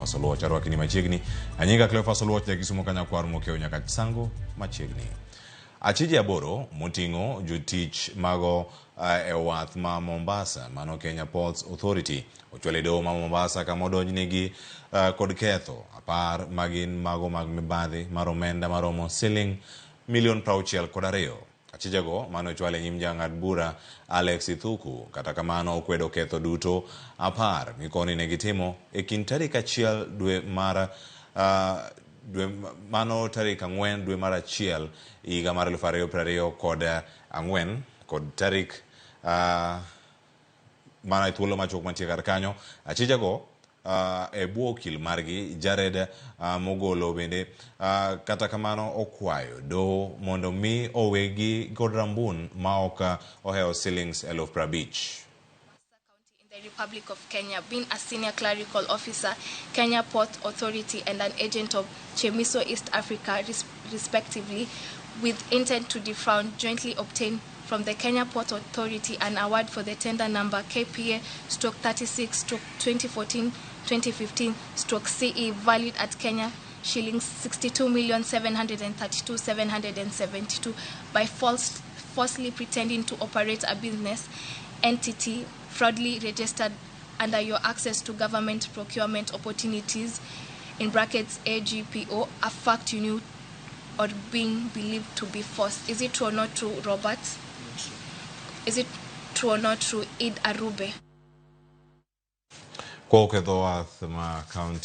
Oluoch arwakini machiegni. Anyinga Cleophas Oluoch jakisumo kanyakwar mokiewo nyaka Sango machiegni. Achije aboro moting'o jotich mago e wath ma Mombasa mano Kenya Ports Authority ochwal e doho ma Mombasa kama odonjnegi kod ketho 10 magin mago mag mibadhi mar omenda maromo siling milion 62. Achijego mane ochwal e nyim jang'ad bura Alex Ithuku kata kamano okwedo ketho duto 10 mikoni ne gitimo e kind tarik 1 dwe mar dwe mano tarik 4 dwe mar 1 higa mar 2024 kod tarik mana e thuolo machuok mantie kar kanyo. Achijego e bwo okil margi Jared Mogolo bende kata kamano okwayo doho mondo mi owegi kod rambun ma ok ohewo silings 50,000. In the Republic of Kenya, being a senior clerical officer, Kenya Port Authority, and an agent of Chemiso East Africa, respectively, with intent to defraud, jointly obtain from the Kenya Port Authority an award for the tender number KPA stroke 36 stroke 2014-2015 stroke CE valued at Kenya shillings 62,732,772 by falsely pretending to operate a business entity fraudulently registered under your access to government procurement opportunities, in brackets AGPO, a fact you knew or being believed to be false. Is it true or not true, Robert? Is it true or not true, Id Arube? Kwa oketho wath ma county